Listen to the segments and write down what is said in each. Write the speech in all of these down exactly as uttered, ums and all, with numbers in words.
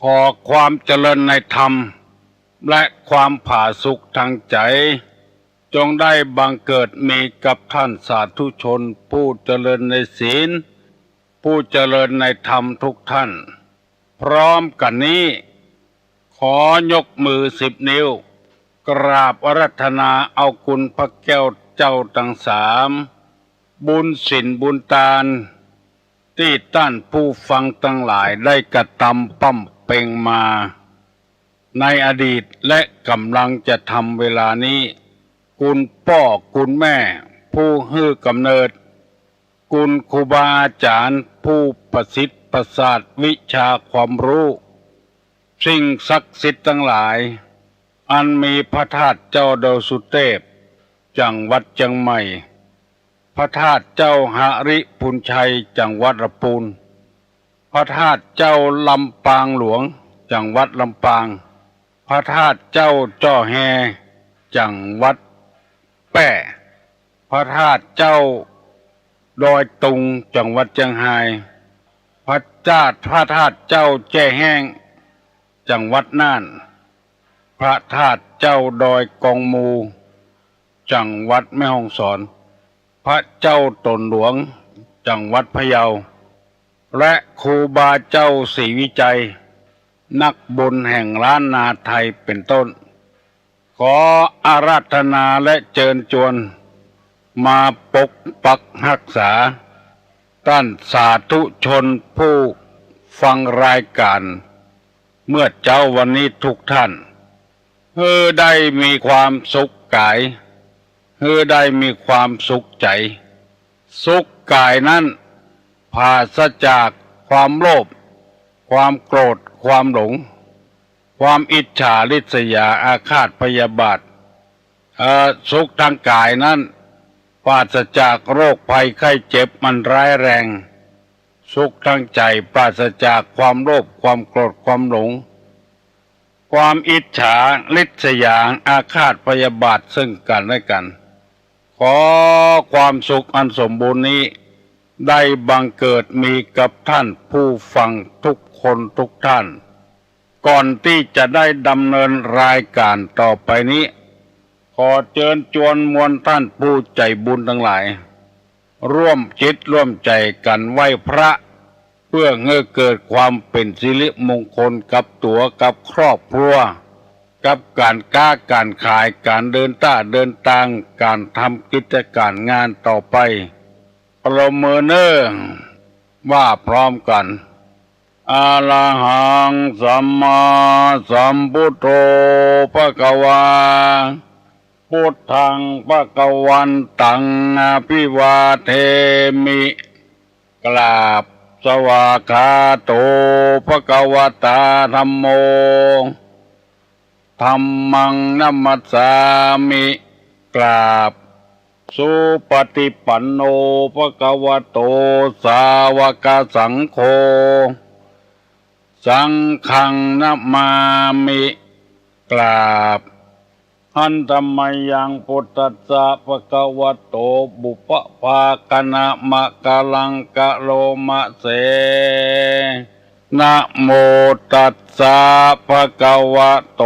ขอความเจริญในธรรม และความผาสุกทางใจ๋ จงได้บังเกิดมีกับท่านสาธุชนผู้เจริญในศีล ผู้เจริญในธรรมทุกท่าน พร้อมกั๋นนี้ ขอยกมือสิบนิ้ว กราบอาราธนาเอาคุณพระแก้วเจ้าตังสาม บุญศีลบุญตาน ตี้ต้านผู้ฟังตังหลายได้กระตำป้ำเป็งมา ในอดีตและก่ำลังจะทำเวลานี้ คุณป้อคุณแม่ผู้หื้อก๋ำเนิด คุณครูบาอาจ๋ารย์ผู้ประสิทธิ์ประสาทวิชาความฮู้ สิ่งศักดิ์สิทธิ์ตังหลาย อันมีพระธาตุเจ้าดอยสุเตพ จังหวัดเจียงใหม่ พระธาตุเจ้าหริภุญชัย จังหวัดละปูน พระธาตุเจ้าลำปางหลวง จังหวัดลำปาง พระธาตุเจ้าจ้อแฮ จังหวัดแป้ พระธาตุเจ้าดอยตุง จังหวัดเจียงฮาย พระธาตุ พระธาตุเจ้าแจ้แฮ้ง จังหวัดน่าน พระธาตุเจ้าดอยกองมู จังหวัดแม่ฮ่องสอน พระเจ้าตนหลวง จังหวัดพะเยา และครูบาเจ้าศรีวิชัย นักบุญแห่งล้านนาไทยเป็นต้น ขออาราธนาและเจิญจวน มาปกปักฮักษา ต้านสาธุชนผู้ฟังรายก๋าน เมื่อเจ๊าวันนี้ทุกท่าน หื้อได้มีความสุขก๋าย หื้อได้มีความสุขใจ๋ สุขก๋ายนั้น ปราศจากความโลภ ความโกรธ ความหลง ความอิจฉาริษยาอาฆาตพยาบาท เอ่อ สุขตางก๋ายนั้น ปราศจากโรคภัยไข้เจ็บอันร้ายแรง สุขตางใจ๋ปราศจากความโลภ ความโกรธ ความหลง ความอิจฉาริษยาอาฆาตพยาบาทซึ่งกั๋นและกั๋น ขอความสุขอันสมบูรณ์นี้ ได้บังเกิดมีกับท่านผู้ฟังทุกคนทุกท่าน ก่อนตี้จะได้ดำเนินรายก๋านต่อไปนี้ ขอเจิญจวนมวลต้านผู้ใจ๋บุญตังหลาย ร่วมจิตร่วมใจ๋กั๋นไหว้พระ เปื้อหื้อเกิดความเป๋นสิริมงคลกับตั๋วกับครอบครัว กับก๋านก๊าก๋านขาย ก๋านเดินต้าเดินตาง ก๋านทำกิจก๋านงานต่อไป ประนมมือเน่อ ว่าพร้อมกั๋น อะระหัง สัมมาสัมพุทโธ ภะคะวา พุทธัง ภะคะวันตัง อะภิวาเทมิ กราบ สวากขาโต ภะคะวะตา ธัมโม ธัมมัง นะมัสสามิ กราบ สุปะฏิปันโน ภะคะวะโต สาวกสังโฆ สังฆัง นะมามิ กราบ หันตะมะยัง พุทธัสสะ ภะคะวะโต ปุพพะภาคะนะมะกะลังกะโลมะเส นะโมตัสสะ ภะคะวะโต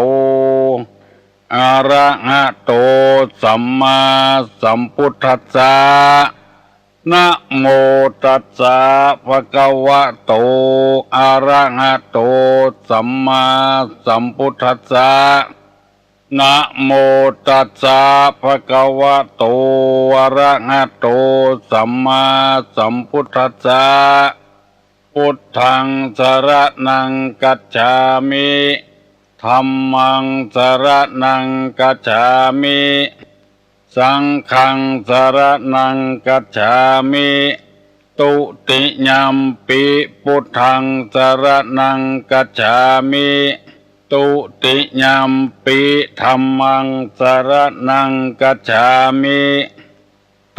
อะระหะโต สัมมาสัมพุทธัสสะ นะโมตัสสะ ภะคะวะโต อะระหะโต สัมมาสัมพุทธัสสะ นะโมตัสสะ ภะคะวะโต อะระหะโต สัมมาสัมพุทธัสสะ พุทธัง สะระณัง กัจฉามิ ธัมมัง สะระณัง กัจฉามิ สังฆัง สะระณัง กัจฉามิ ตุติยัมปิ พุทธัง สะระณัง กัจฉามิ ตุติยัมปิ ธัมมัง สะระณัง กัจฉามิ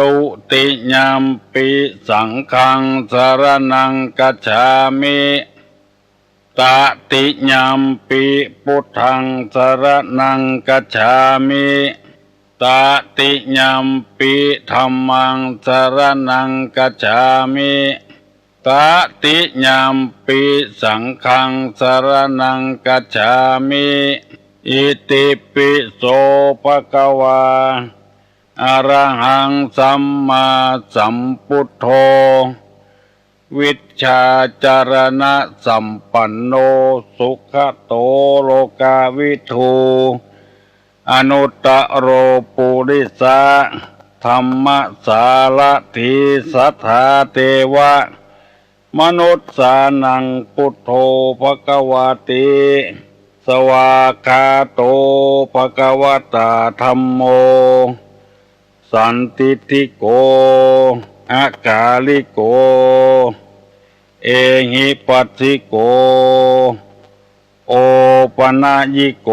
ตุติยัมปิ สังฆัง สะระณัง กัจฉามิ ตะติยัมปิ พุทธัง สะระณัง กัจฉามิ ตะติยัมปิ ธัมมัง สะระณัง กัจฉามิ ตติยมปิสังฆังสรณังคัจฉามิ อิติปิโสภะคะวา อะระหังสัมมาสัมพุทโธ วิชชาจรณะสัมปันโน สุขะโตโลกวิทู อนุตตโรปุริสะธัมมสารถี สัทธาเทวะมนุสสานัง พุทโธภะคะวาติ สวากขาโตภะคะวะตาธัมโม สันทิฏฐิโก อะกาลิโก เอหิปัสสิโก โอปะนะยิโก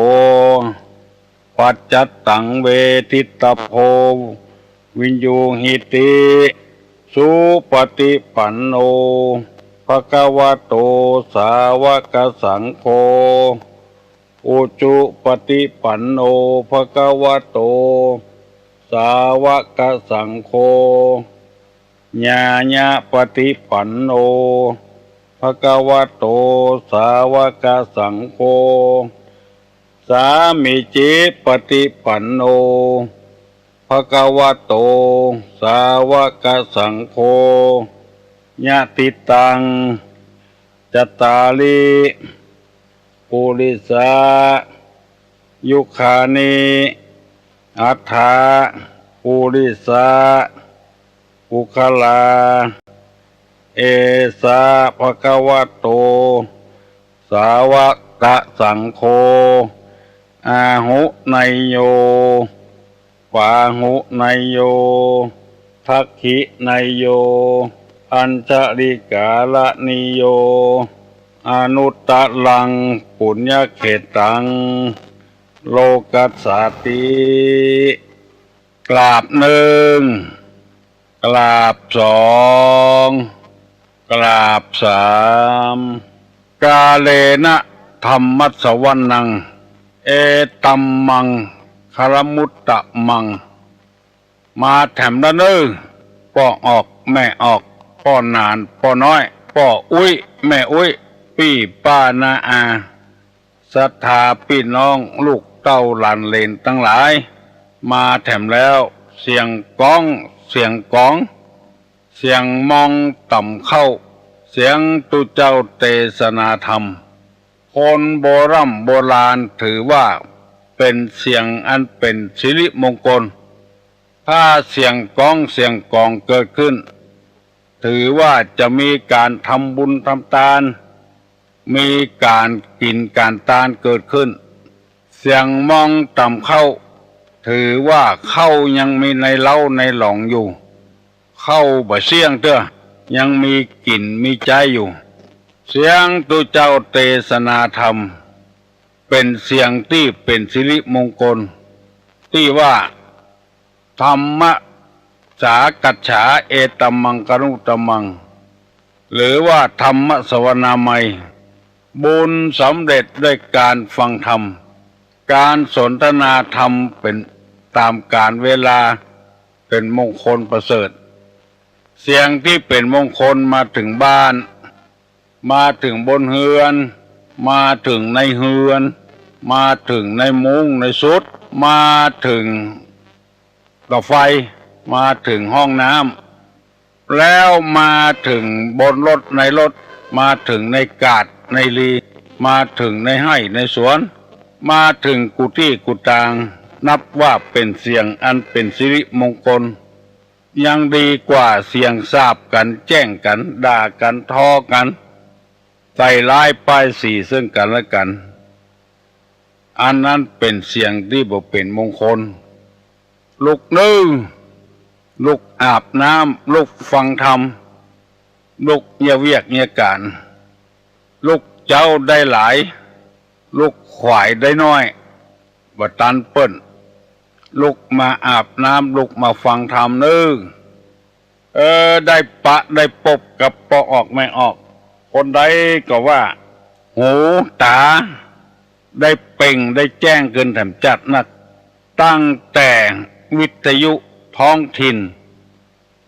ปัจจัตตังเวทิตะโพ วินยูหิติ สุปะฏิปันโน ภะคะวะโต สาวะกะสังโฆ อุจุปะฏิปันโน ภะคะวะโต สาวะกะสังโฆ ญาณะปะฏิปันโน ภะคะวะโต สาวะกะสังโฆ สามีจิปะฏิปันโน ภะคะวะโต สาวะกะสังโฆ ยะติตัง จัตตาริ ปุริสา ยุคานิ อัฏฐา ปุริสา ปุคคลา เอสะ ภะคะวะโต สาวะกะสังโฆ อาหุเนยโย ปาหุเนยโย ทักขิเนยโย อัญชลิกาละนิโย อนุตตรัง ปุญญเขตตัง โลกัสสาติ กราบนึ่ง กราบสอง กราบสาม กาเลนะธัมมสวนัง เอตัมมังคะละมุตตะมัง มาแถมละเน่อ ป้อออกแม่ออก ป้อหนานป้อน้อย ป้ออุ๊ยแม่อุ๊ย ปี้ป้าน้าอา ศรัทธาปี้น้องลูกเต้าหลานเหลนตังหลาย มาแถมแล้ว เสียงก๊อง เสียงก๋อง เสียงมองต่ำเข้า เสียงตุ๊เจ้าเตสนาธรรม คนโบร่ำโบราณถือว่าเป๋นเสียงอันเป๋นสิริมงคล ถ้าเสียงก๊องเสียงก๋องเกิดขึ้น ถือว่าจะมีก๋านทำบุญทำตาน มีก๋านกิ๋นก๋านตานเกิดขึ้น เสียงมองต่ำเข้า ถือว่าข้าวยังมีในเล้าในหลองอยู่ ข้าวบ่เสี้ยงเตื้อ ยังมีกิ๋นมีใจ๊อยู่ เสียงตุ๊เจ้าเตสนาธรรม เป๋นเสียงตี้เป๋นสิริมงคล ตี้ว่า ธัมมสากัจฉา เอตัมมังคะละมุตตะมัง หรือว่าธรรมสวนามัย บุญสำเร็จด้วยก๋านฟังธรรม ก๋านสนทนาธรรมเป๋นต๋ามกาลเวลา เป๋นมงคลประเสริฐ เสียงตี้เป๋นมงคลมาเถิงบ้าน มาเถิงบนเฮือน มาเถิงในเฮือน มาเถิงในมุ้งในสุด มาเถิงหลอดไฟ มาเถิงห้องน้ำ แล้วมาเถิงบนรถในรถ มาเถิงในกาดในลี มาเถิงในไฮ่ในสวน มาเถิงกู้ตี้กู้ตาง นับว่าเป๋นเสียงอันเป๋นสิริมงคล ยังดีกว่าเสียงสาปกั๋น แจ้งกั๋น ด่ากั๋น ทอกั๋น ใส่ร้ายป้ายสีเซิ่งกั๋นและกั๋น อันนั้นเป๋นเสียงตี้บ่เป๋นมงคล ลุกนึ่ง ลุกอาบน้ำ ลุกฟังธรรม ลุกเยียะเวียกเยียะก๋าน ลุกเจ๊าได้หลาย ลุกขวายได้น้อย บ่ตันเปิ้น ลุกมาอาบน้ำ ลุกมาฟังธรรมนึ่ง เออ ได้ปะได้ปบกับป้อออกแม่ออก คนใดก็ว่า หูต๋า ได้เปล่งได้แจ้งขึ้นแถมจัดนัก ตั้งแต่วิทยุท้องถิ่น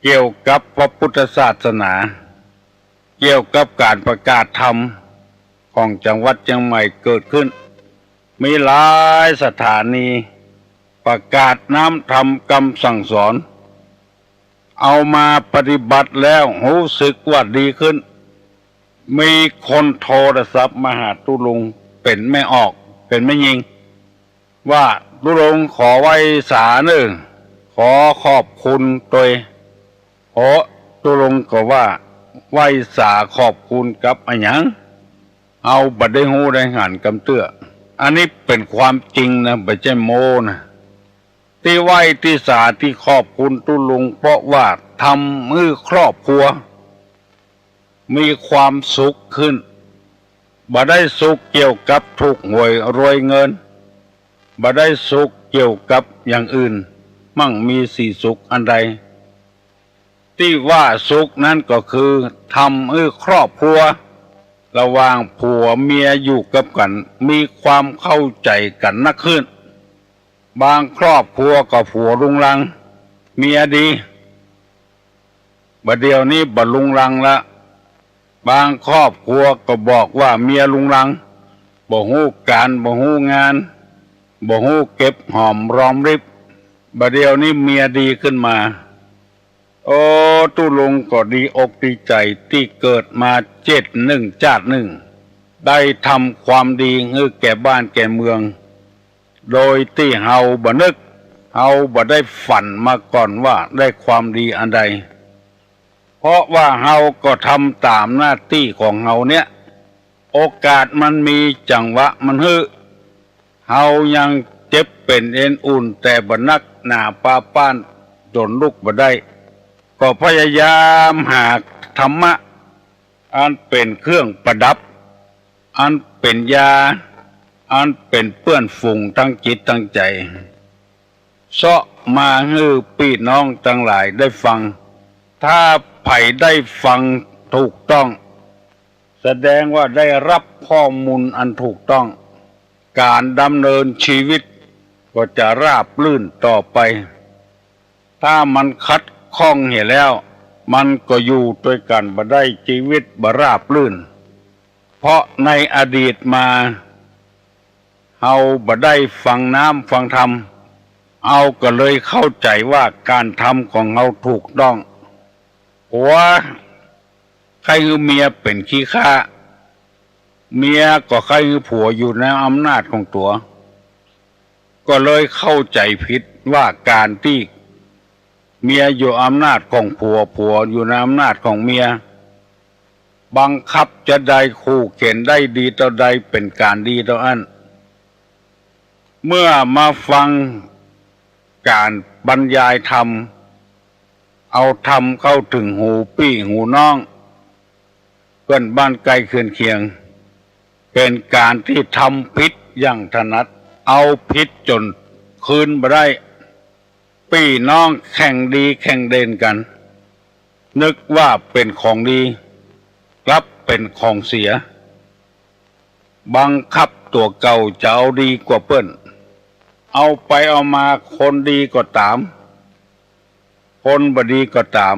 เกี่ยวกับพระพุทธศาสนา เกี่ยวกับก๋านประกาศธรรมของจังหวัดเจียงใหม่เกิดขึ้น มีหลายสถานีประกาศน้ำธรรมกำสั่งสอน เอามาปฏิบัติแล้วฮู้สึกว่าดีขึ้น มีคนโทรศัพท์มาหาตุ๊ลุง เป๋นแม่ออก เป๋นแม่ญิง ว่า ตุ๊ลุงขอไหว้สาเน่อ ขอขอบคุณตวย โอ้ ตุ๊ลุงก็ว่า ไหว้สาขอบคุณกับอะหยัง เฮาบ่ได้ฮู้ได้หันกำเตื้อ อันนี้เป๋นความจริงนะ บ่ใจ้โม้นะ ตี้ไหว้ตี้สาตี้ขอบคุณตุ๊ลุง เพราะว่าทำหื้อครอบครัวมีความสุขขึ้น บ่ได้สุขเกี่ยวกับถูกหวยรวยเงิน บ่ได้สุขเกี่ยวกับอย่างอื่น มั่งมีสีสุขอันใด ตี้ว่าสุขนั้นก็คือทำหื้อครอบครัวระหว่างผัวเมียอยู่กับกั๋น มีความเข้าใจ๋กั๋นนักขึ้น บางครอบครัวก็ผัวรุงรัง เมียดี บ่าเดี่ยวนี้บ่รุงรังละ บางครอบครัวก็บอกว่าเมียรุงรัง บ่ฮู้ก๋าน บ่ฮู้งาน บ่ฮู้เก็บหอมรอมริบ บ่าเดี่ยวนี้เมียดีขึ้นมา โอ้ ตุ๊ลุงก็ดีอกดีใจ๋ ตี้เกิดมาเจ็ดนึ่งจาตินึ่ง ได้ทำความดีหื้อแก่บ้านแก่เมือง โดยตี้เฮาบ่นึก เฮาบ่ได้ฝันมาก่อนว่าได้ความดีอันใด เพราะว่าเฮาก็ทำต๋ามหน้าตี้ของเฮาเนี่ย โอกาสมันมี จังหวะมันหื้อ เฮายังเจ็บเป๋นเอ็นอุ่น แต่บ่นักหนาปาป๊านจ๋นลุกบ่ได้ ก็พยายามหาธรรมะ อันเป๋นเครื่องประดับ อันเป๋นยา อันเป๋นเปื้อนฝูงตึงจิตตึงใจ๋ เซาะมาหื้อปี้น้องตังหลายได้ฟัง ถ้าใผได้ฟังถูกต้อง แสดงว่าได้ฮับข้อมูลอันถูกต้อง ก๋านดำเนินชีวิตก็จะราบรื่นต่อไป ถ้ามันขัดข้องเหียแล้ว มันก็อยู่ตวยกั๋นบ่ได้ จีวิตบ่ราบรื่น เพราะในอดีตมา เฮาบ่ได้ฟังน้ำฟังธรรม เฮาก็เลยเข้าใจ๋ว่าก๋านทำของเฮาถูกต้อง ผัวใค่หื้อเมียเป๋นขี้ข้า เมียก็ใค่หื้อผัวอยู่ในอำนาจของตั๋ว ก็เลยเข้าใจ๋ผิดว่าก๋านตี้เมียอยู่อำนาจของผัว ผัวอยู่ในอำนาจของเมีย บังคับจะใด ขู่เข็ญได้ดีเต้าใด เป๋นก๋านดีเต้าอั้น เมื่อมาฟังก๋านบรรยายธรรม เอาธรรมเข้าเถิงหูปี้หูน้อง เปื้อนบ้านใก้เคือนเคียง เป๋นก๋านตี้ทำผิดอย่างถนัด เอาผิดจ๋นคืนบ่ได้ ปี้น้องแข่งดีแข่งเด่นกั๋น นึกว่าเป๋นของดี กลับเป๋นของเสีย บังคับตั๋วเก่าจะเอาดีกว่าเปิ้น เอาไปเอามาคนดีก็ต๋าม คนบ่ดีก็ต๋าม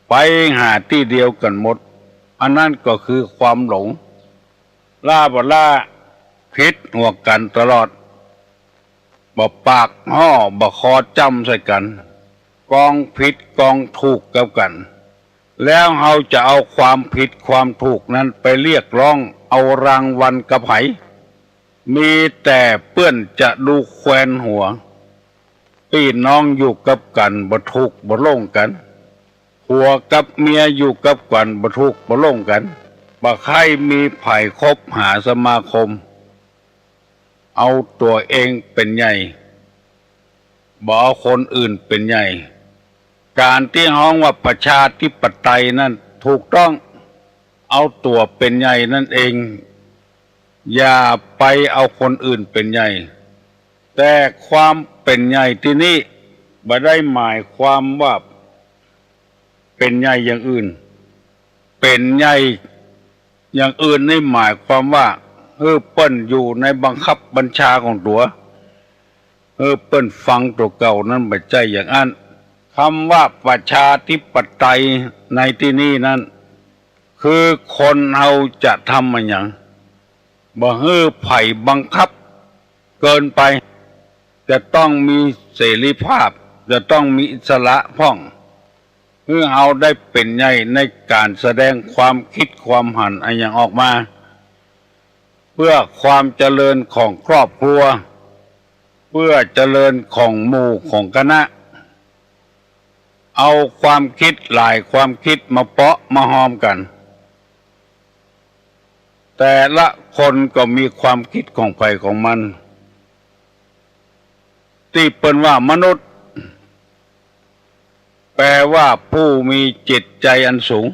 ไปหาตี้เดียวกั๋นหมด อันนั้นก็คือความหลง ล้าบ่ล้า ผิดหัวกั๋นตลอด บ่ปากฮ้อ บ่คอจ้ำใส่กั๋น กองผิดกองถูกกับกั๋น แล้วเฮาจะเอาความผิดความถูกนั้นไปเรียกร้องเอารางวัลกับใผ มีแต่เปื้อนจะดูแควนหัว ปี้น้องอยู่กับกั๋นบ่ถูกบ่โล่งกั๋น ผัวกับเมียอยู่กับกั๋นบ่ถูกบ่โล่งกั๋น บ่ใค่มีใผคบหาสมาคม เอาตั๋วเองเป๋นใหญ่ บ่เอาคนอื่นเป๋นใหญ่ ก๋านตี้ฮ้องว่าประชาธิปไตยนั้นถูกต้อง เอาตั๋วเป๋นใหญ่นั่นเอง อย่าไปเอาคนอื่นเป๋นใหญ่ แต่ความเป๋นใหญ่ตี้นี้บ่ได้หมายความว่าเป๋นใหญ่อย่างอื่น เป๋นใหญ่อย่างอื่นนี่หมายความว่า หื้อเปิ้นอยู่ในบังคับบัญชาของตั๋ว หื้อเปิ้นฟังตั๋วเก่านั้นบ่ใจ้อย่างอั้น กำว่าประชาธิปไตยในตี้นี้นั้น คือคนเฮาจะทำอะหยัง บ่หื้อใผบังคับเกินไป จะต้องมีเสรีภาพ จะต้องมีอิสระพ่อง หื้อเฮาได้เป๋นใหญ่ในก๋านแสดงความกึ๊ดความหันอะหยังออกมา เปื้อความเจริญของครอบครัว เปื้อเจริญของหมู่ของคณะ เอาความกึ๊ดหลายความกึ๊ดมาเปาะมาฮอมกั๋น แต่ละคนก็มีความกึ๊ดของใผของมัน ตี้เปิ้นว่ามนุษย์ แปลว่าผู้มีจิตใจ๋อันสูง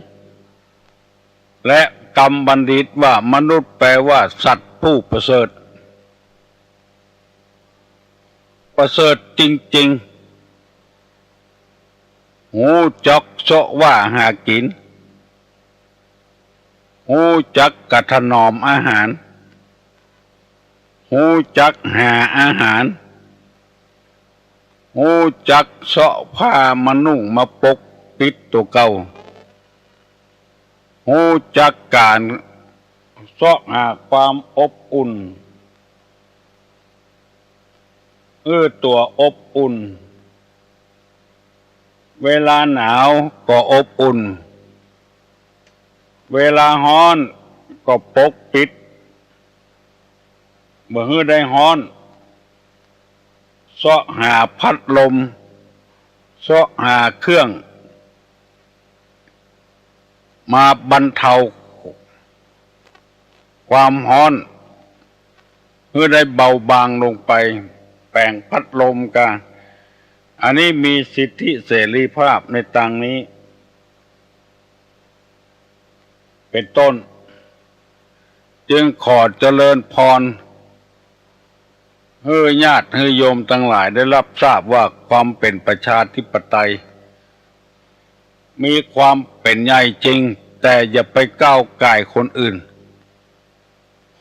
และกำบัณฑิตว่ามนุษย์แปลว่าสัตว์ผู้ประเสริฐ ประเสริฐจริงๆ ฮู้จักเซาะว่าหากิ๋น ฮู้จักกะถนอมอาหาร ฮู้จักหาอาหาร ฮู้จักเซาะผ้ามานุ่งมาปกปิดตั๋วเก่า ฮู้จักก๋านเซาะหาความอบอุ่น หื้อตั๋วอบอุ่น เวลาหนาวก็อบอุ่น เวลาฮ้อนก็ปกปิด บ่หื้อได้ฮ้อน เซาะหาพัดลม เซาะหาเครื่อง มาบรรเทาความฮ้อน หื้อได้เบาบางลงไป แป๋งพัดลมกา อันนี้มีสิทธิเสรีภาพในตางนี้ เป๋นต้น จึงขอเจริญพร หื้อญาติหื้อโยมตังหลายได้ฮับทราบว่าความเป๋นประชาธิปไตย มีความเป๋นใหญ่จริง แต่อย่าไปก้าวก่ายคนอื่น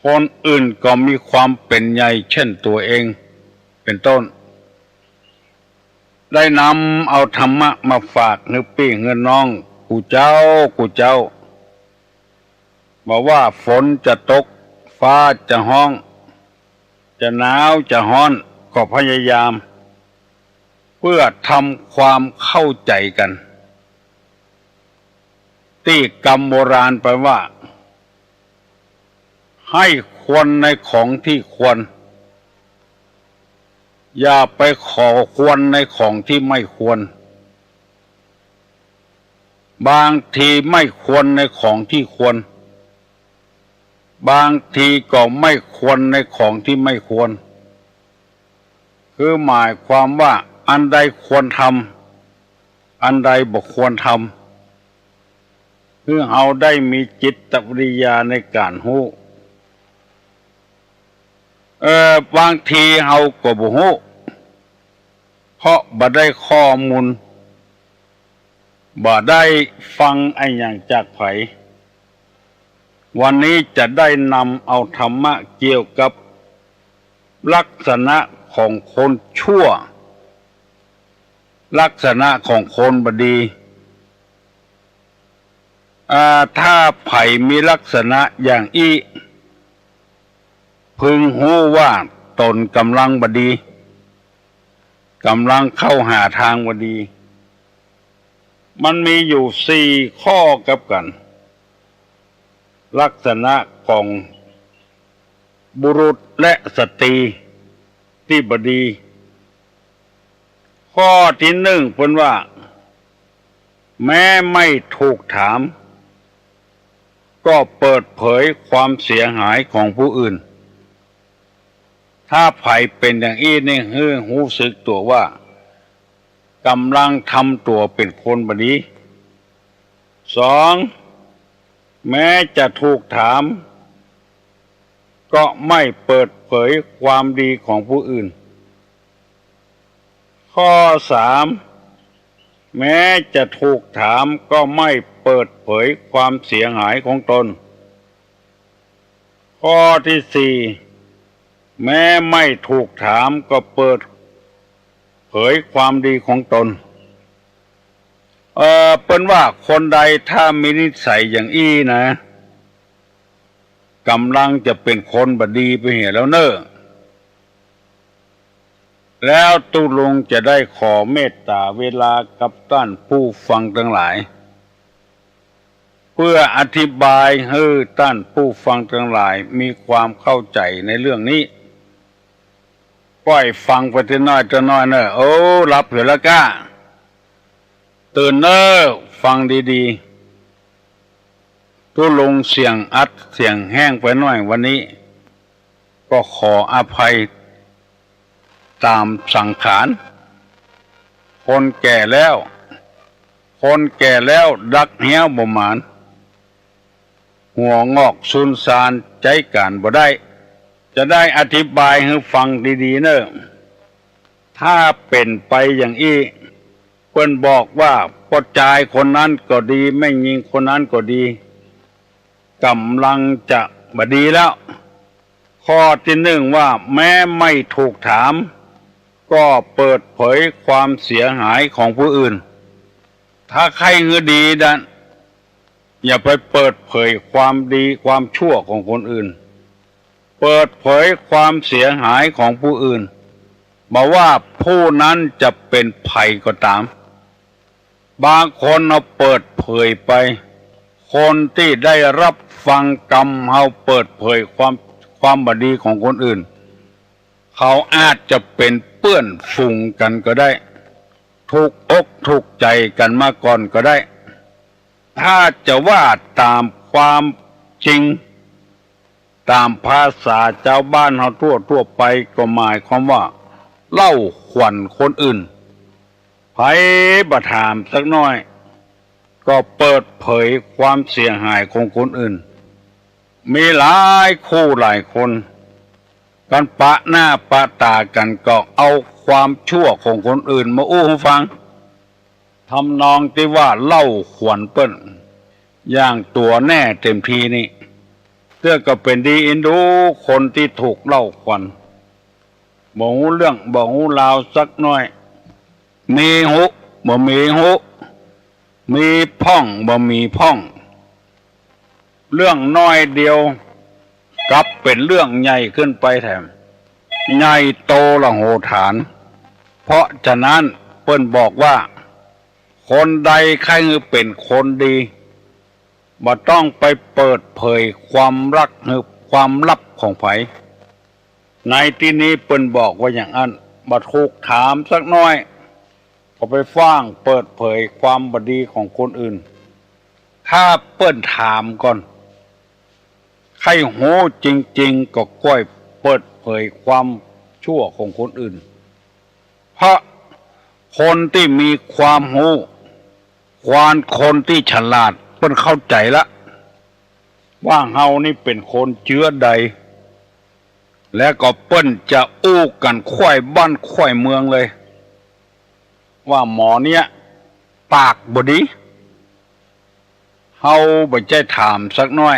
คนอื่นก็มีความเป๋นใหญ่เช่นตั๋วเอง เป๋นต้น ได้นำเอาธรรมะมาฝากหื้อปี้หื้อน้องกู้เจ๊ากู้เจ๊า บ่ว่าฝนจะตก ฟ้าจะฮ้อง จะหนาวจะฮ้อน ก็พยายาม เปื้อทำความเข้าใจ๋กั๋น ตี้กำโบราณไปว่า ให้ควรในของที่ควร อย่าไปขอควรในของที่ไม่ควร บางทีไม่ควรในของที่ควร บางทีก็ไม่ควรในของที่ไม่ควร คือหมายความว่าอันใดควรทำ อันใดบ่ควรทำ คือเฮาได้มีจิตวิทยาในก๋านฮู้ เอ่อ บางทีเฮาก็บ่ฮู้ เพราะบ่ได้ข้อมูล บ่ได้ฟังอะหยังจากใผ วันนี้จะได้นำเอาธรรมะเกี่ยวกับลักษณะของคนชั่ว ลักษณะของคนบ่ดี อ่า ถ้าใผมีลักษณะอย่างอี้ พึงฮู้ว่าต๋นก่ำลังบ่ดี ก่ำลังเข้าหาตางบ่ดี มันมีอยู่สี่ข้อกับกั๋น ลักษณะของบุรุษและสตรีตี้บ่ดี ข้อตี้นึ่งเปิ้นว่า แม้ไม่ถูกถาม ก็เปิดเผยความเสียหายของผู้อื่น ถ้าใผเป๋นอย่างอี้นี่หื้อฮู้สึกตั๋วว่าก่ำลังทำตั๋วเป๋นคนบ่ดี สอง แม้จะถูกถาม ก็ไม่เปิดเผยความดีของผู้อื่น ข้อสาม แม้จะถูกถามก็ไม่เปิดเผยความเสียหายของตน ข้อที่สี่ แม้ไม่ถูกถามก็เปิดเผยความดีของตน เอ่อ เปิ้นว่าคนใดถ้ามีนิสัยอย่างอี้นะ ก่ำลังจะเป๋นคนบ่ดีไปเหียแล้วเน่อ แล้วตุ๊ลุงจะได้ขอเมตต๋าเวลากับต้านผู้ฟังตังหลาย เปื้ออธิบายหื้อต้านผู้ฟังตังหลายมีความเข้าใจ๋ในเรื่องนี้ ก้อยฟังไปตี้น้อยตี้น้อยเน่อ โอ้ หลับเหียแล้วก้า ตื่นเน่อ ฟังดีๆ ตุ๊ลุงเสียงอัดเสียงแห้งไปหน้อยวันนี้ ก็ขออภัยต๋ามสังขาร คนแก่แล้ว คนแก่แล้วดักเฮี้ยวบ่หมาน หัวงอกสูญซานใจ๊ก๋านบ่ได้ จะได้อธิบายหื้อฟังดีๆ เน่อ ถ้าเป๋นไปอย่างอี้ เปิ้นบอกว่าป้อจายคนนั้นก็ดี แม่ญิงคนนั้นก็ดี ก่ำลังจะบ่ดีแล้ว ข้อตี้นึ่งว่าแม้ไม่ถูกถาม ก็เปิดเผยความเสียหายของผู้อื่น ถ้าใค่หื้อดีนั้น อย่าไปเปิดเผยความดีความชั่วของคนอื่น เปิดเผยความเสียหายของผู้อื่น บ่ว่าผู้นั้นจะเป๋นใผก็ต๋าม บางคนเฮาเปิดเผยไป คนตี้ได้ฮับฟังกำเฮาเปิดเผยความ ความบ่ดีของคนอื่น เขาอาจจะเป๋นเปื้อนฝูงกั๋นก็ได้ ถูกอกถูกใจ๋กั๋นมาก่อนก็ได้ ถ้าจะว่าต๋ามความจริง ต๋ามภาษาจาวบ้านเฮาทั่วๆ ไปก็หมายความว่าเล่าขวัญคนอื่น ใผบ่ถามสักหน้อย ก็เปิดเผยความเสียหายของคนอื่น มีหลายคู่หลายคน กั๋นปะหน้าปะต๋ากั๋นก็เอาความชั่วของคนอื่นมาอู้หื้อฟัง ทำนองตี้ว่าเล่าขวัญเปิ้น อย่างตั๋วแน่เต็มทีนี่ เตื้อก็เป๋นดีอินดูคนตี้ถูกเล่าขวัญ บ่ฮู้เรื่องบ่ฮู้ราวสักหน้อย มีฮู้บ่มีฮู้ มีพ่องบ่มีพ่อง เรื่องน้อยเดียวกลับเป๋นเรื่องใหญ่ขึ้นไปแถม ใหญ่โตมโหฬาร เพราะฉะนั้นเปิ้นบอกว่า คนใดใค่หื้อเป๋นคนดี บ่ต้องไปเปิดเผยความรักหื้อความลับของใผ ในตี้นี้เปิ้นบอกว่าอย่างอั้น บ่ถูกถามสักหน้อย ก็ไปฟ้างเปิดเผยความบ่ดีของคนอื่น ถ้าเปิ้นถามก่อน ใค่ฮู้จริงๆ ก็ก้อยเปิดเผยความชั่วของคนอื่น เพราะคนตี้มีความฮู้ ควานคนตี้ฉลาด เปิ้นเข้าใจ๋ละ ว่าเฮานี่เป๋นคนเจื้อใด แล้วก็เปิ้นจะอู้กั๋นค่อยบ้านค่อยเมืองเลย ว่าหมอเนี้ยปากบ่ดี เฮาบ่ใจ้ถามสักหน้อย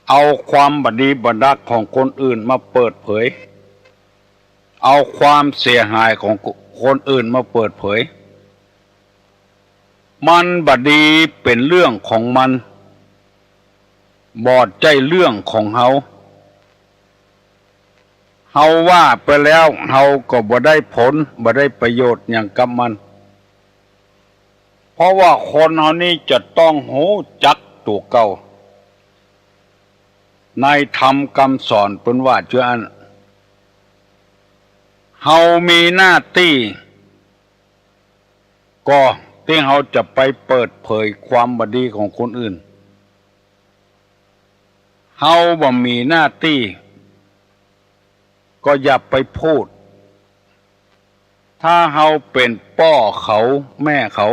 เอาความบ่ดีบ่ดักของคนอื่นมาเปิดเผย เอาความเสียหายของคนอื่นมาเปิดเผย มันบ่ดีเป๋นเรื่องของมัน บ่ใจ้เรื่องของเฮา เฮาว่าไปแล้วเฮาก็บ่ได้ผล บ่ได้ประโยชน์หยังกับมัน เพราะว่าคนเฮานี่จะต้องฮู้จักตั๋วเก่า ในธรรมกำสอนเปิ้นว่าเจ้าอั้น เฮามีหน้าตี้ ก็ตี้เฮาจะไปเปิดเผยความบ่ดีของคนอื่น เฮาบ่มีหน้าตี้ ก็อย่าไปพูด ถ้าเฮาเป๋นป้อเขาแม่เขา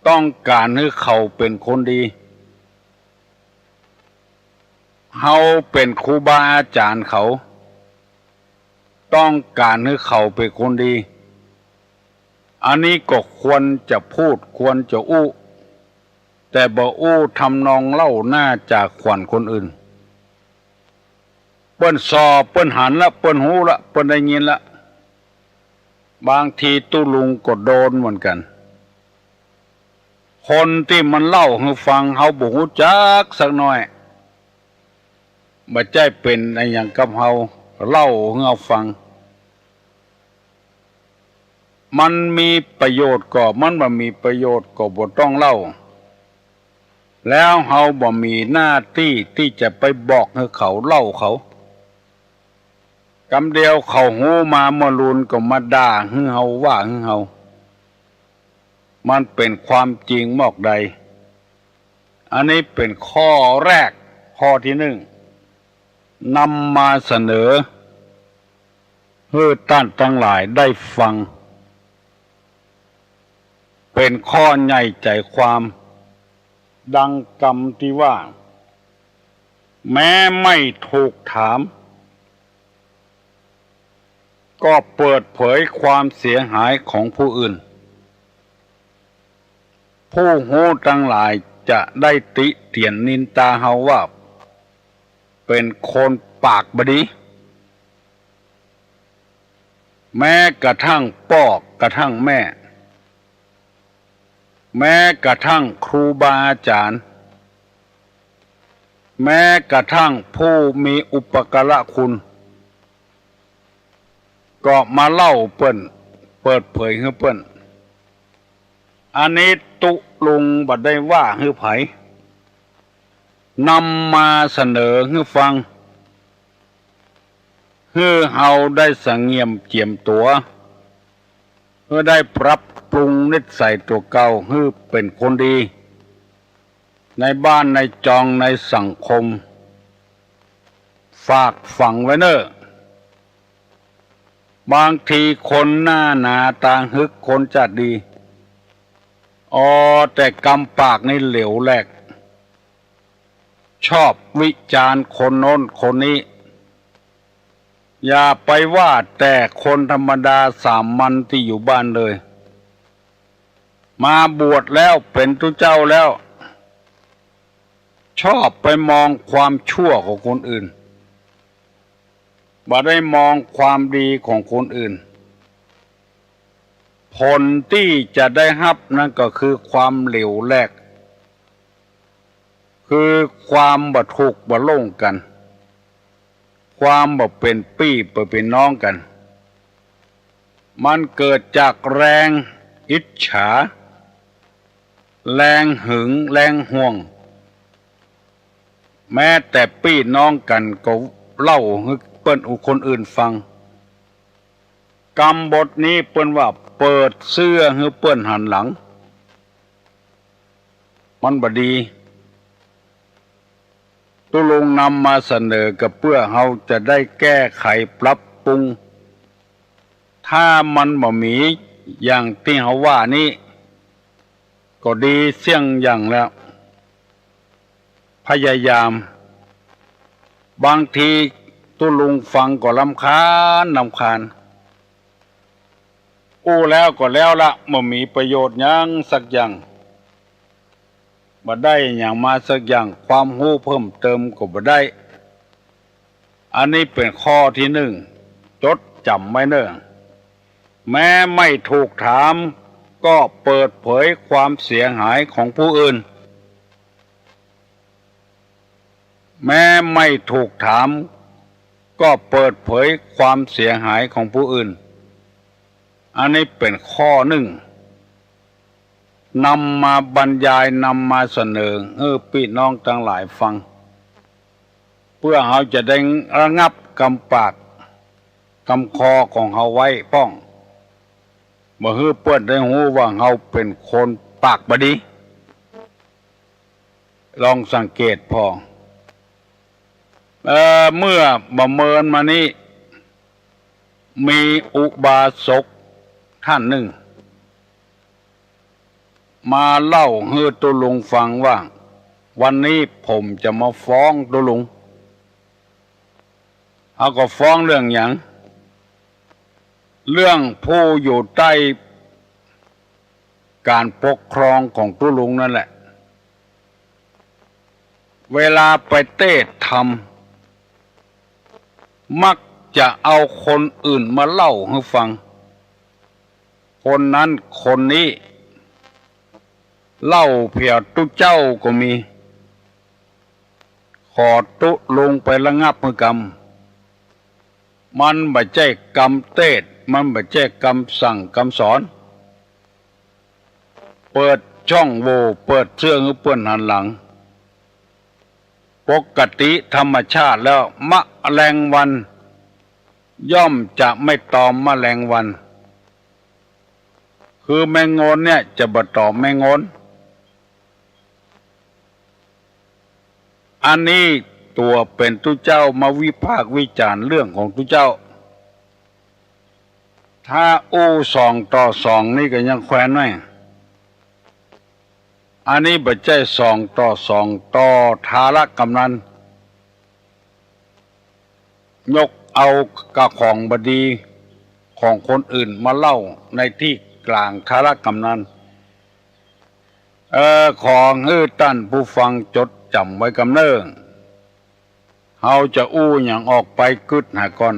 ต้องก๋านหื้อเขาเป๋นคนดี เฮาเป๋นครูบาอาจ๋ารย์เขา ต้องก๋านหื้อเขาเป๋นคนดี อันนี้ก็ควรจะพูดควรจะอู้ แต่บ่อู้ทำนองเล่าหน้าจ๋าขวัญคนอื่น เปิ้นส่อเปิ้นหันละ เปิ้นฮู้ละ เปิ้นได้ยินละ บางทีตุ๊ลุงก็โดนเหมือนกั๋น คนตี้มันเล่าหื้อฟัง เฮาบ่ฮู้จักสักหน้อย บ่ใจ้เป๋นอะหยังกับเฮา เล่าหื้อเฮาฟัง มันมีประโยชน์ก็ มันบ่มีประโยชน์ก็บ่ต้องเล่า แล้วเฮาบ่มีหน้าตี้ตี้จะไปบอกหื้อเขา เล่าเขา กำเดียวเขาฮู้มาเมื่อลูนก็มาด่าหื้อเฮา ว่าหื้อเฮา มันเป๋นความจริงมอกใด อันนี้เป๋นข้อแรก ข้อตี้นึ่ง นำมาเสนอหื้อต้านตังหลายได้ฟัง เป๋นข้อใหญ่ใจ๋ความ ดังกำตี้ว่า แม้ไม่ถูกถาม ก็เปิดเผยความเสียหายของผู้อื่น ผู้ฮู้ตังหลายจะได้ติเตียนนินตาเฮาว่า เป๋นคนปากบ่ดี แม้กระทั่งป้อกระทั่งแม่ แม้กระทั่งครูบาอาจ๋ารย์ แม้กระทั่งผู้มีอุปการะคุณ ก็มาเล่าเปิ้น เปิดเผยหื้อเปิ้น อันนี้ตุ๊ลุงบ่ได้ว่าหื้อใผ นำมาเสนอหื้อฟัง หื้อเฮาได้สำเนียมเจียมตั๋ว หื้อได้ปรับปรุงนิสัยตั๋วเก่าหื้อเป๋นคนดี ในบ้านในจองในสังคม ฝากฝังไว้เน่อ บางทีคนหน้าหนาต๋าฮึก คนจาติดี อ๋อ แต่กำปากนี่เหลวแหลก ชอบวิจารณ์คนโน้นคนนี้ อย่าไปว่าแต่คนธรรมดาสามัญตี้อยู่บ้านเลย มาบวชแล้วเป๋นตุ๊เจ้าแล้ว ชอบไปมองความชั่วของคนอื่น บ่ได้มองความดีของคนอื่น ผลตี้จะได้ฮับนั้นก็คือความเหลวแหลก คือความบ่ถูกบ่ลงกั๋น ความบ่เป๋นปี้บ่เป๋นน้องกั๋น มันเกิดจากแรงอิจฉา แรงหึง แรงห่วง แม้แต่ปี้น้องกั๋นก็เล่าหื้อเปิ้น คนอื่นฟัง กำบทนี้เปิ้นว่าเปิดเสื้อหื้อเปิ้นหันหลัง มันบ่ดี ตุ๊ลุงนำมาเสนอก็เปื้อเฮาจะได้แก้ไขปรับปรุง ถ้ามันบ่มีอย่างตี้เฮาว่านี้ ก็ดีเสี้ยงอย่างแล้ว พยายาม บางทีตุ๊ลุงฟังก็รำคาญ รำคาญ อู้แล้วก็แล้วละ บ่มีประโยชน์หยังสักอย่าง บ่ได้หยังมาสักอย่าง ความฮู้เพิ่มเติมก็บ่ได้ อันนี้เป๋นข้อตี้นึ่ง จดจ๋ำไว้เน่อ แม้ไม่ถูกถาม ก็เปิดเผยความเสียหายของผู้อื่น แม้ไม่ถูกถาม ก็เปิดเผยความเสียหายของผู้อื่น อันนี้เป๋นข้อนึ่ง นำมาบรรยาย นำมาเสนอหื้อปี้น้องตังหลายฟัง เปื้อเฮาจะได้ระงับกำปากกำคอของเฮาไว้พ่อง บ่หื้อเปิ้นได้ฮู้ว่าเฮาเป๋นคนปากบ่ดี ลองสังเกตผ่อ เอ่อ เมื่อบ่เมินมานี้ มีอุบาสกท่านนึ่ง มาเล่าหื้อตุ๊ลุงฟังว่า วันนี้ผมจะมาฟ้องตุ๊ลุง เฮาก็ฟ้องเรื่องหยัง เรื่องผู้อยู่ใต้ก๋านปกครองของตุ๊ลุงนั่นแหละ เวลาไปเตศน์ธรรม มักจะเอาคนอื่นมาเล่าหื้อฟัง คนนั้นคนนี้ เล่าเผียดตุ๊เจ้าก็มี ขอตุ๊ลุงไประงับหื้อกำ มันบ่ใจ้กำเตศน์ มันบ่ใจ้กำสั่งกำสอน เปิดช่องโหว่ เปิดเสื้อหื้อเปิ้นหันหลัง ปกติธรรมชาติแล้ว แมลงวันย่อมจะไม่ตอมแมลงวัน คือแมงงอนเนี่ยจะบ่ตอมแมงงอน อันนี้ตั๋วเป๋นตุ๊เจ้ามาวิพากษ์วิจารณ์เรื่องของตุ๊เจ้า ถ้าอู้สองต่อสองนี่ก็ยังแควนไว้ อันนี้บ่ใจ้สองต่อสอง ต่อทาระกำนัน ยกเอากะของบ่ดีของคนอื่นมาเล่าในตี้ก๋างทาระกำนัน เออ ขอหื้อต้านผู้ฟังจดจ๋ำไว้กำเนิ่อ เฮาจะอู้หยังออกไปกึ๊ดหาก่อน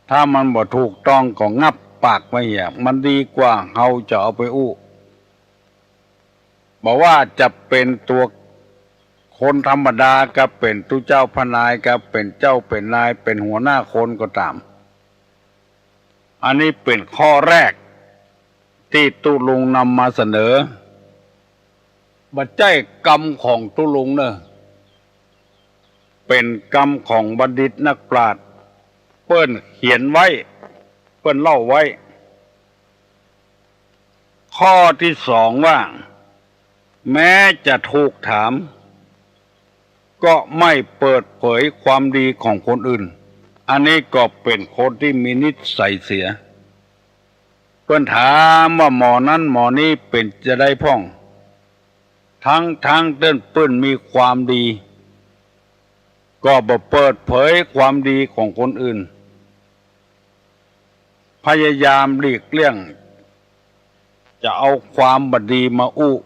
ถ้ามันบ่ถูกต้องก็งับปากไว้เหีย มันดีกว่าเฮาจะเอาไปอู้ บ่ว่าจะเป๋นตั๋วคนธรรมดา กาเป๋นตุ๊เจ้าพระนาย กาเป๋นเจ้าเป๋นนาย เป๋นหัวหน้าคนก็ต๋าม อันนี้เป๋นข้อแรกตี้ตุ๊ลุงนำมาเสนอ บ่ใจ้กำของตุ๊ลุงเน่อ เป๋นกำของบัณฑิตนักปราชญ์ เปิ้นเขียนไว้ เปิ้นเล่าไว้ ข้อตี้สองว่า แม้จะถูกถาม ก็ไม่เปิดเผยความดีของคนอื่น อันนี้ก็เป๋นคนตี้มีนิสัยเสีย เปิ้นถามว่าหมอนั้นหมอนี้เป๋นจาใดพ่อง ทั้งๆ ตี้เปิ้นมีความดี ก็บ่เปิดเผยความดีของคนอื่น พยายามหลีกเลี่ยง จะเอาความบ่ดีมาอู้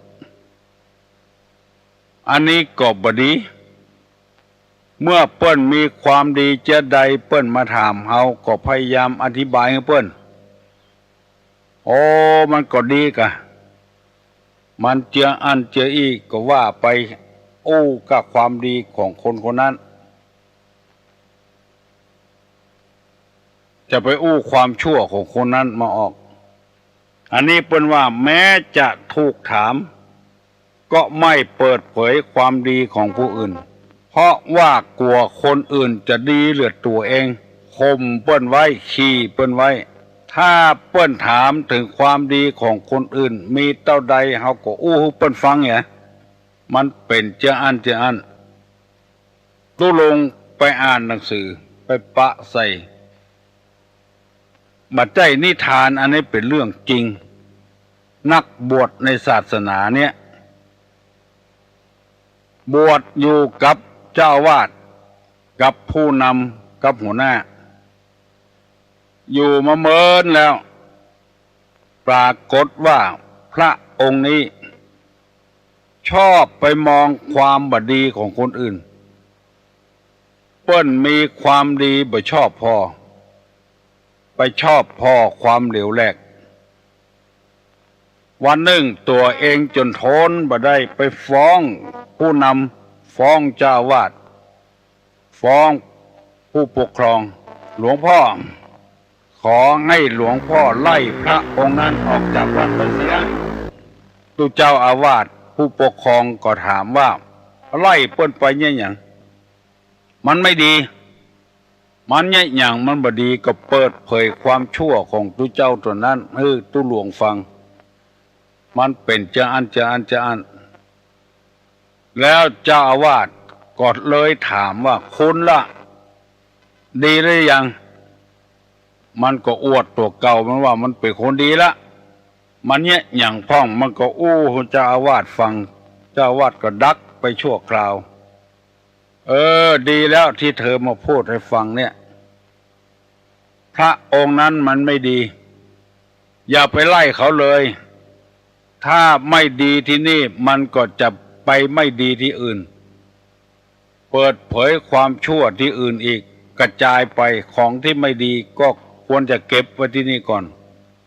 อันนี้ก็บ่ดี เมื่อเปิ้นมีความดีเจื้อใด เปิ้นมาถามเฮาก็พยายามอธิบายหื้อเปิ้น โอ้ มันก็ดีกา มันเจื้ออั้นเจื้ออี้ก็ว่าไป อู้ก้าความดีของคนคนนั้น จะไปอู้ความชั่วของคนนั้นมาออก อันนี้เปิ้นว่าแม้จะถูกถาม ก็ไม่เปิดเผยความดีของผู้อื่น เพราะว่ากั๋วคนอื่นจะดีเหลือตั๋วเอง ข่มเปิ้นไว้ ขี่เปิ้นไว้ ถ้าเปิ้นถามเถิงความดีของคนอื่นมีเต้าใด เฮาก็อู้หื้อเปิ้นฟังเนี่ย มันเป๋นเจื้ออั้นเจื้ออั้น ตุ๊ลุงไปอ่านหนังสือ ไปปะใส่ บ่ใจ้นิทาน อันนี้เป๋นเรื่องจริง นักบวชในศาสนาเนี่ย บวชอยู่กับเจ้าอาวาส กับผู้นำ กับหัวหน้า อยู่มาเมินแล้ว ปรากฏว่าพระองค์นี้ ชอบไปมองความบ่ดีของคนอื่น เปิ้นมีความดีบ่ชอบผ่อ ไปชอบผ่อความเหลวแหลก วันนึ่งตั๋วเองจ๋นทนบ่ได้ ไปฟ้องผู้นำ ฟ้องเจ้าอาวาส ฟ้องผู้ปกครอง หลวงพ่อ ขอหื้อหลวงพ่อไล่พระองค์นั้นออกจากวัดไปเสีย ตุ๊เจ้าอาวาสผู้ปกครองก็ถามว่า ไล่เปิ้นไปเยียะหยัง มันไม่ดี มันเยียะหยังมันบ่ดี ก็เปิดเผยความชั่วของตุ๊เจ้าตั๋วนั้นหื้อตุ๊หลวงฟัง มันเป๋นจาอั้นจาอั้นจาอั้น แล้วเจ้าอาวาสก็เลยถามว่า คุณละ ดีหรือยัง มันก็อวดตั๋วเก่ามันว่ามันเป๋นคนดีละ มันเยียะหยังพ่อง มันก็อู้หื้อเจ้าอาวาสฟัง เจ้าอาวาสก็ดักไปชั่วคราว เออ ดีแล้วตี้เธอมาพูดหื้อฟังเนี่ย พระองค์นั้นมันไม่ดี อย่าไปไล่เขาเลย ถ้าไม่ดีตี้นี่มันก็จะไปไม่ดีตี้อื่น เปิดเผยความชั่วตี้อื่นอีก กระจายไป ของตี้ไม่ดีก็ควรจะเก็บไว้ตี้นี่ก่อน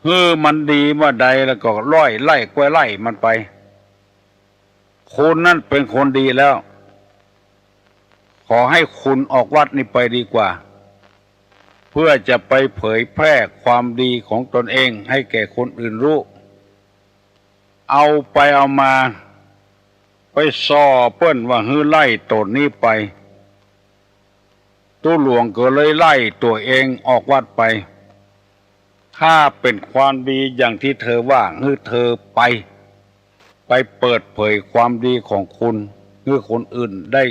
หื้อมันดีเมื่อใดแล้วก็ล่อยไล่กล้วยไล่มันไป คุณนั้นเป๋นคนดีแล้ว ขอหื้อคุณออกวัดนี้ไปดีกว่า เพื่อจะไปเผยแพร่ความดีของตนเองหื้อแก่คนอื่นฮู้ เอาไปเอามา ไปส่อเปิ้นว่าหื้อไล่ตั๋วนี้ไป ตุ๊หลวงก็เลยไล่ตั๋วเองออกวัดไป ถ้าเป๋นความดีอย่างตี้เธอว่า หื้อเธอไป ไปเปิดเผยความดีของคุณ หื้อคนอื่นได้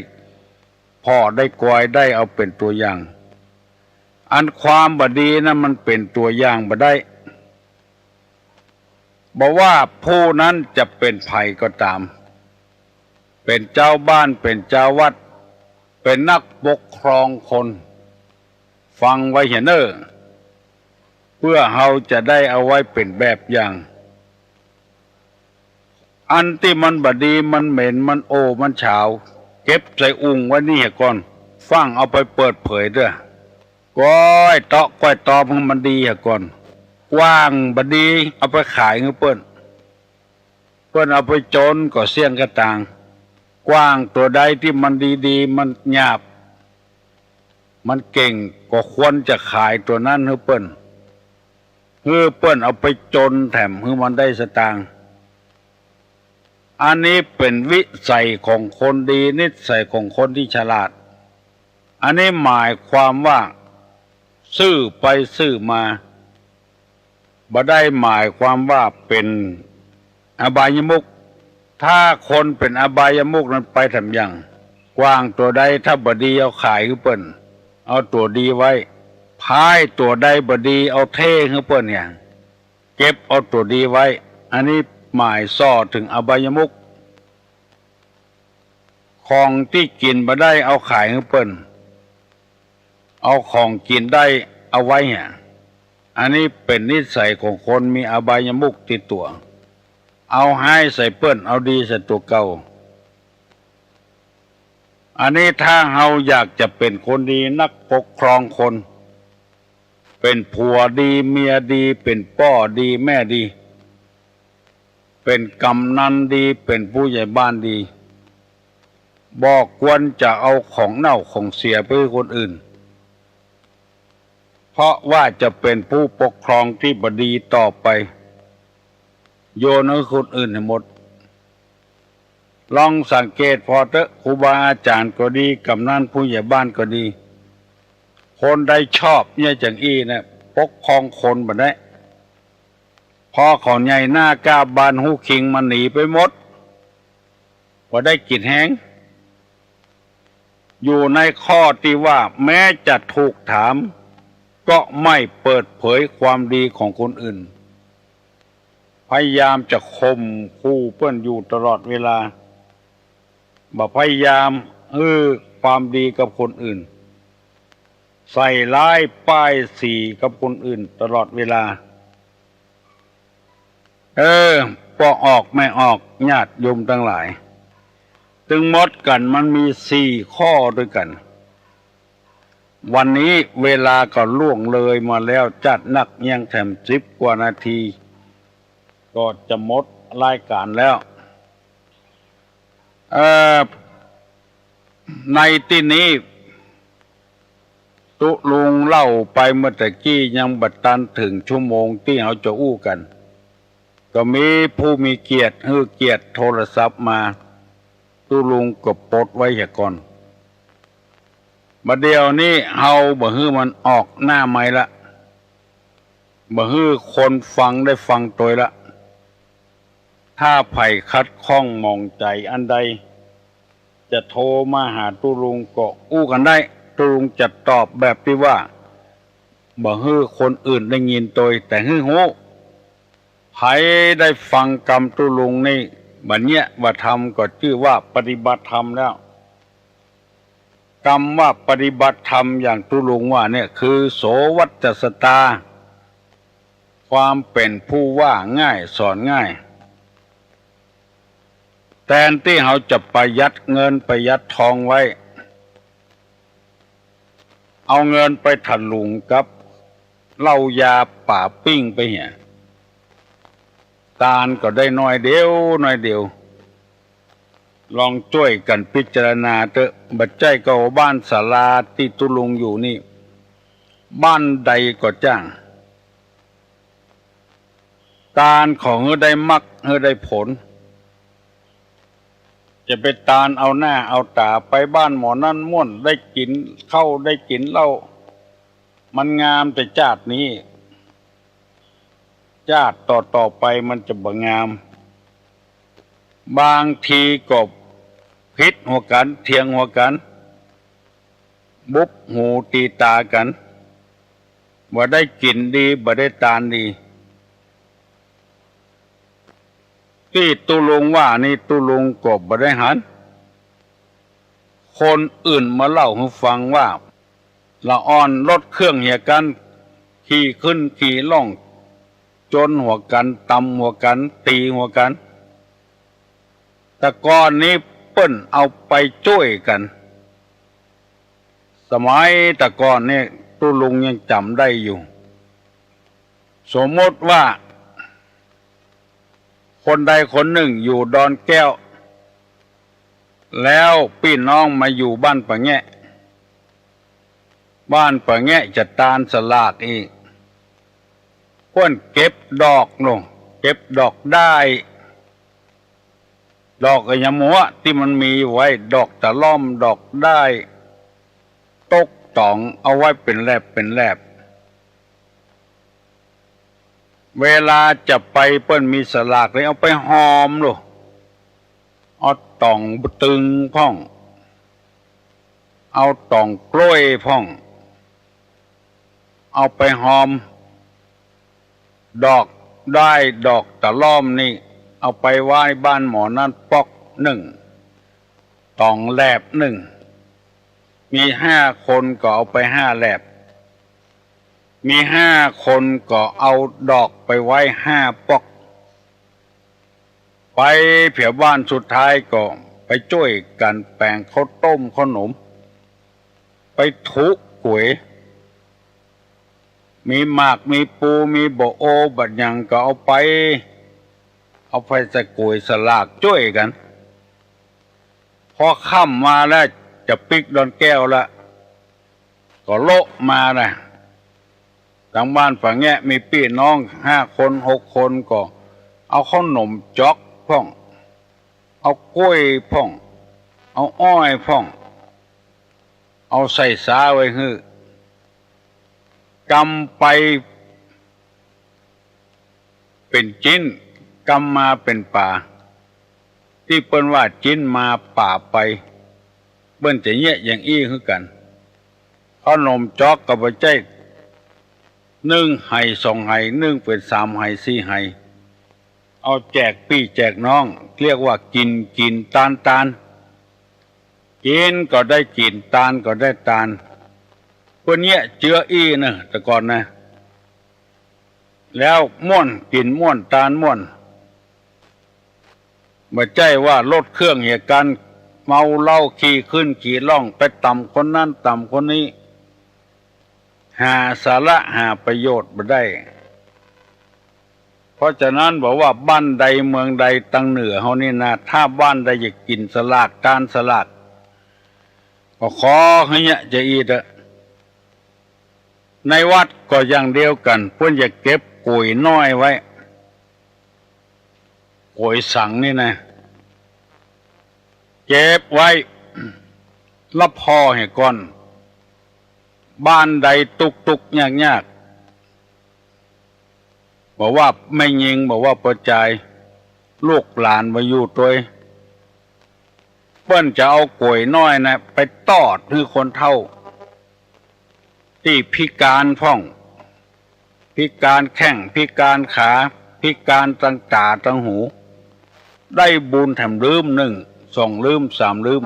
ผ่อได้กอย ได้เอาเป๋นตั๋วอย่าง อันความบ่ดีนั้นมันเป๋นตั๋วอย่างบ่ได้ บ่ว่าผู้นั้นจะเป๋นใผก็ต๋าม เป๋นจาวบ้าน เป๋นจาววัด เป๋นนักปกครองคน ฟังไว้เหียเน่อ เปื้อเฮาจะได้เอาไว้เป๋นแบบอย่าง อันตี้มันบ่ดี มันเหม็น มันโอ มันฉาว เก็บใส่อุ่งไว้นี้เหียก่อน ฟั่งเอาไปเปิดเผยเตื้อ ก้อยเตาะก้อยตอมหื้อมันดีเหียก่อน กว้างบ่ดี เอาไปขายหื้อเปิ้น เปิ้นเอาไปจนก็เสี้ยงกะตาง กว้างตั๋วใดตี้มันดีๆ มันหยาบ มันเก่ง ก็ควรจะขายตั๋วนั้นหื้อเปิ้น หื้อเปิ้นเอาไปจนแถมหื้อมันได้สตางค์ อันนี้เป๋นวิสัยของคนดี นิสัยของคนตี้ฉลาด อันนี้หมายความว่าซื่อไปซื่อมา บ่ได้หมายความว่าเป๋นอบายมุข ถ้าคนเป๋นอบายมุขนั้นไปแถมอย่าง กว้างตั๋วใดถ้าบ่ดีเอาขายหื้อเปิ้น เอาตั๋วดีไว้ พายตั๋วใดบ่ดีเอาเทหื้อเปิ้นเนี่ย เก็บเอาตั๋วดีไว้ อันนี้หมายส่อเถิงอบายมุข ของตี้กิ๋นบ่ได้เอาขายหื้อเปิ้น เอาของกิ๋นได้เอาไว้เหีย อันนี้เป๋นนิสัยของคนมีอบายมุขติดตั๋ว เอาฮ้ายใส่เปิ้น เอาดีใส่ตั๋วเก่า อันนี้ถ้าเฮาอยากจะเป๋นคนดี นักปกครองคน เป๋นผัวดี เมียดี เป๋นป้อดี แม่ดี เป๋นกำนันดี เป๋นผู้ใหญ่บ้านดี บ่ควรจะเอาของเน่าของเสียไปหื้อคนอื่น เพราะว่าจะเป๋นผู้ปกครองตี้บ่ดีต่อไป โยนหื้อคนอื่นหื้อหมด ลองสังเกตผ่อเต๊อะ ครูบาอาจ๋ารย์ก็ดี กำนันผู้ใหญ่บ้านก็ดี คนใดชอบเยียะจังอี้นะ ปกครองคนบ่ได้ พอเขาใหญ่หน้ากล้าบานฮู้คิงมันหนีไปหมด บ่ได้กิ๋นแฮง อยู่ในข้อตี้ว่าแม้จะถูกถาม ก็ไม่เปิดเผยความดีของคนอื่น พยายามจะข่มขู่เปิ้นอยู่ตลอดเวลา บ่พยายามหื้อความดีกับคนอื่น ใส่ร้ายป้ายสีกับคนอื่นตลอดเวลา เออ ปอออกแม่ออก ญาติโยมตังหลาย ตึงหมดกั๋นมันมีสี่ข้อตวยกั๋น วันนี้เวลาก็ล่วงเลยมาแล้วจ๊าดนัก ยังแถมสิบกว่านาที ก็จะหมดรายก๋านแล้ว เอ่อ ในตี้นี้ ตุ๊ลุงเล่าไปเมื่อตะกี้ยังบ่ตันเถิงชั่วโมงตี้เฮาจะอู้กั๋น ก็มีผู้มีเกียรติหื้อเกียรติโทรศัพท์มา ตุ๊ลุงก็ปดไว้เหียก่อน บ่าเดี่ยวนี้เฮาบ่หื้อมันออกหน้าไมค์ละ บ่หื้อคนฟังได้ฟังตวยละ ถ้าใผขัดข้องหมองใจ๋อันใด จะโทรมาหาตุ๊ลุงก็อู้กั๋นได้ ตุ๊ลุงจะตอบแบบตี้ว่า บ่หื้อคนอื่นได้ยินตวย แต่หื้อฮู้ ใผได้ฟังกำตุ๊ลุงนี่ บ่าเยียะบ่าทำก็จื้อว่าปฏิบัติธรรมแล้ว กำว่าปฏิบัติธรรมอย่างตุ๊ลุงว่าเนี่ยคือ โสวัจจสตา ความเป๋นผู้ว่าง่ายสอนง่าย แตนตี้เฮาจะประหยัดเงินประหยัดทองไว้ เอาเงินไปถลุงกับเหล้ายาป๋าปิ้งไปเหีย ตานก็ได้น้อยเดียวน้อยเดียว ลองจ้วยกั๋นพิจารณาเต๊อะ บ่ใจ้ก็ว่าบ้านศาลาตี้ตุ๊ลุงอยู่นี่ บ้านใดก็จ้าง ตานขอหื้อได้มรรค หื้อได้ผล จะไปตานเอาหน้าเอาต๋า ไปบ้านหมอนั้นม่วน ได้กิ๋นข้าวได้กิ๋นเหล้า มันงามแต่จาตินี้ จาติต่อๆ ไปมันจะบ่งาม บางทีก็ผิดหัวกั๋น เถียงหัวกั๋น บุบหูตีต๋ากั๋น บ่ได้กิ๋นดี บ่ได้ตานดี ตี้ตุ๊ลุงว่านี่ตุ๊ลุงก็บ่ได้หัน คนอื่นมาเล่าหื้อฟังว่า ละอ่อนลดเครื่องเหียกั๋น ขี่ขึ้นขี่ล่อง จนหัวกั๋น ต่ำหัวกั๋น ตี๋หัวกั๋น แต่ก่อนนี้เปิ้นเอาไปจ้วยกั๋น สมัยแต่ก่อนนี่ตุ๊ลุงยังจ๋ำได้อยู่ สมมติว่า คนใดคนนึ่งอยู่ดอนแก้ว แล้วปี้น้องมาอยู่บ้านป่าแงะ บ้านป่าแงะจะตานสลากอี้ เปิ้นเก็บดอกลง เก็บดอกด้าย ดอกอะหยังบ่ฮู้ตี้มันมีอยู่ไว้ ดอกตะล่อม ดอกด้าย ตกต๋องเอาไว้เป๋นแหลบเป๋นแหลบ เวลาจะไปเปิ้นมีสลากเลย เอาไปหอมลูก เอาต๋องตึงพ่อง เอาต๋องกล้วยพ่อง เอาไปหอม ดอกด้าย ดอกตะล่อมนี่ เอาไปไว้บ้านหมอนั้นป๊อกนึ่ง ต๋องแหลบนึ่ง มีห้าคนก็เอาไปห้าแหลบ มีห้าคนก็เอาดอกไปไว้ห้าป๊อก ไปเผียบ้านสุดท้ายก็ไปจ้วยกั๋นแป๋งข้าวต้มข้าวหนม ไปถูก๋วย มีหมาก มีปู มีบ่โอ บ่าหยังก็เอาไป เอาไปใส่ก๋วยสลากจ้วยกั๋น พอค่ำมาแล้วจะปิ๊กดอนแก้วแล้ว ก็โละมานะ ตางบ้านป่าแงะมีปี้น้องห้าคนหกคนก็เอาข้าวหนมจ๊อกพ่อง เอากล้วยพ่อง เอาอ้อยพ่อง เอาใส่ซ้าไว้หื้อ กำไปเป๋นจิ๊น กำมาเป๋นป๋า ตี้เปิ้นว่าจิ๊นมาป๋าไป เปิ้นจะเยียะอย่างอี้หื้อกั๋น ข้าวหนมจ๊อกก็บ่ใจ้นึ่งไหสองไห นึ่งเป๋นสามไหสี่ไห เอาแจกปี้แจกน้อง เรียกว่ากิ๋นกิ๋นตานตาน กิ๋นก็ได้กิ๋น ตานก็ได้ตาน เปิ้นเยียะเจื้ออี้เน่อ แต่ก่อนนะ แล้วม่วน กิ๋นม่วน ตานม่วน บ่ใจ้ว่าลดเครื่องเหียกั๋น เมาเหล้า ขี่ขึ้นขี่ล่อง ไปต่ำคนนั้นต่ำคนนี้ หาสาระหาประโยชน์บ่ได้ เพราะฉะนั้นบอกว่าบ้านใดเมืองใดตางเหนือเฮานี่นะ ถ้าบ้านใดอยากกิ๋นสลาก ตานสลาก ก็ขอหื้อเยียะจาอี้เต๊อะ ในวัดก็อย่างเดียวกั๋น เปิ้นจะเก็บก๋วยน้อยไว้ ก๋วยสังนี่นะ เก็บไว้ ละผ่อเหียก่อน บ้านใดตุ๊กๆ ยากๆ บ่ว่าแม่ญิง บ่ว่าป้อจาย ลูกหลานบ่อยู่ตวย เปิ้นจะเอาก๋วยน้อยนะ ไปตอดหื้อคนเฒ่า ตี้พิก๋านพ่อง พิก๋านแข้ง พิก๋านขา พิก๋านตางต๋าตางหู ได้บุญแถมลืมนึ่ง สองลืม สามลืม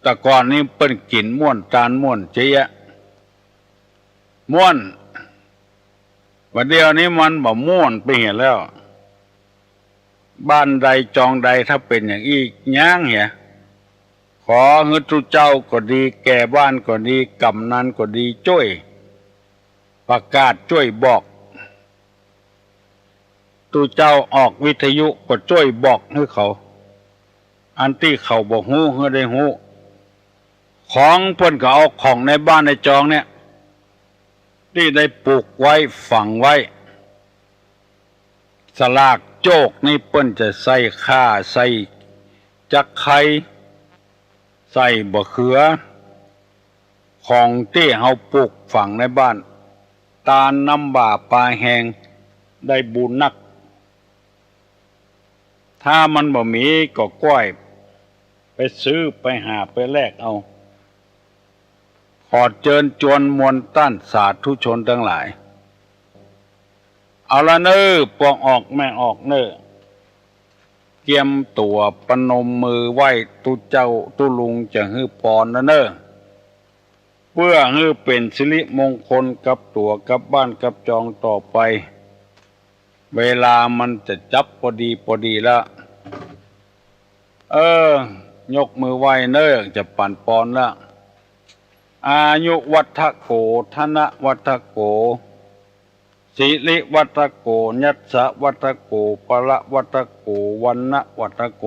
แต่ก่อนนี้เปิ้นกิ๋นม่วน ตานม่วนเจ๊ยะ ม่วน บ่าเดี่ยวนี้มันบ่ม่วนไปเหียแล้ว บ้านใดจองใดถ้าเป๋นอย่างอี้ย้างเหีย ขอหื้อตุ๊เจ้าก็ดี แก่บ้านก็ดี ก๋ำนันก็ดี จ้วยประกาศจ้วยบอก ตุ๊เจ้าออกวิทยุก็จ้วยบอกหื้อเขา อันตี้เขาบ่ฮู้หื้อได้ฮู้ ของเปิ้นก็เอาของในบ้านในจองเนี่ย ตี้ได้ปลูกไว้ฝังไว้ สลากโจกนี่เปิ้นจะใส่ข่า ใส่จักไคร้ ใส่บ่ะเขือ ของตี้เฮาปลูกฝังในบ้าน ตานน้ำบ่าปลาแฮง ได้บุญนัก ถ้ามันบ่มีก็ก้อยไปซื้อไปหาไปแลกเอา ขอเจิญจวนมวลต้านสาธุชนตังหลาย เอาละเน่อ ปวกออกแม่ออกเน่อ เกียมตั๋วประนมมือไหว้ตุ๊เจ้าตุ๊ลุงจะหื้อปอนนะเน่อ เปื้อหื้อเป๋นสิริมงคลกับตั๋วกับบ้านกับจองต่อไป เวลามันจะจับปอดีปอดีละ เออ ยกมือไหว้เน่อ จะปั๋นปอนละ อายุวัฒโข ธนวัฒโข สิริวัฒโข ยัสสะวัฒโข พละวัฒโข วรรณวัฒโข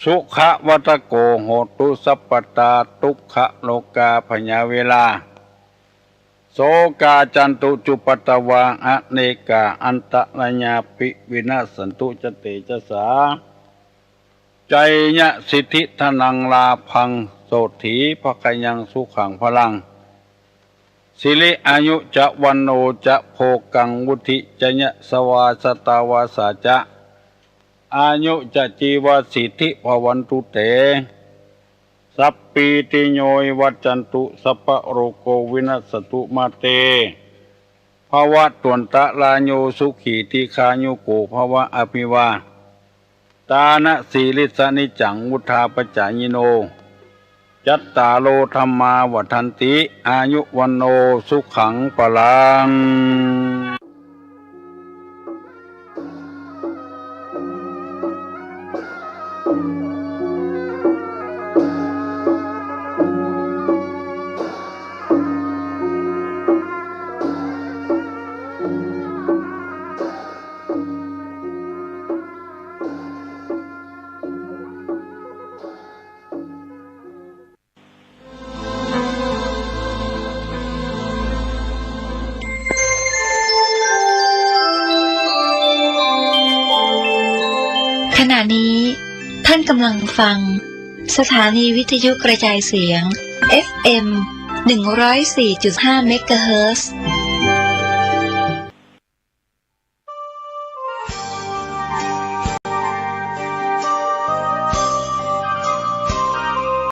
สุขวัฒโข โหตุสัพพตา ทุกขโรคาพยาเวรา โสกาจันตุจุปปตวา อเนกาอันตรายาปิ วินัสสันตุจะเตจสา ชัยยะสิทธิธนังลาภัง โสตถีภคยังสุขังพลัง สิริอายุจะวัณโณจะโภคังวุฒิจะยะสวาสตาวาสาจะ อายุจะจีวสิทธิภวันตุเต สัพพีติโยวิวัชชันตุ สัพพะโรโควินัสสันตุมาเต ภวะตวันตะราโย สุขีทีฆายุโกภวะ อภิวาทานะสีลิสสะนิจจัง วุฑฒาปจายิโน จัตตาโรธัมมาวัฑฒันติ อายุวัณโณสุขังพลัง ขณะนี้ท่านกำลังฟังสถานีวิทยุกระจายเสียง เอฟเอ็ม หนึ่งร้อยสี่จุดห้า เมกะเฮิรตซ์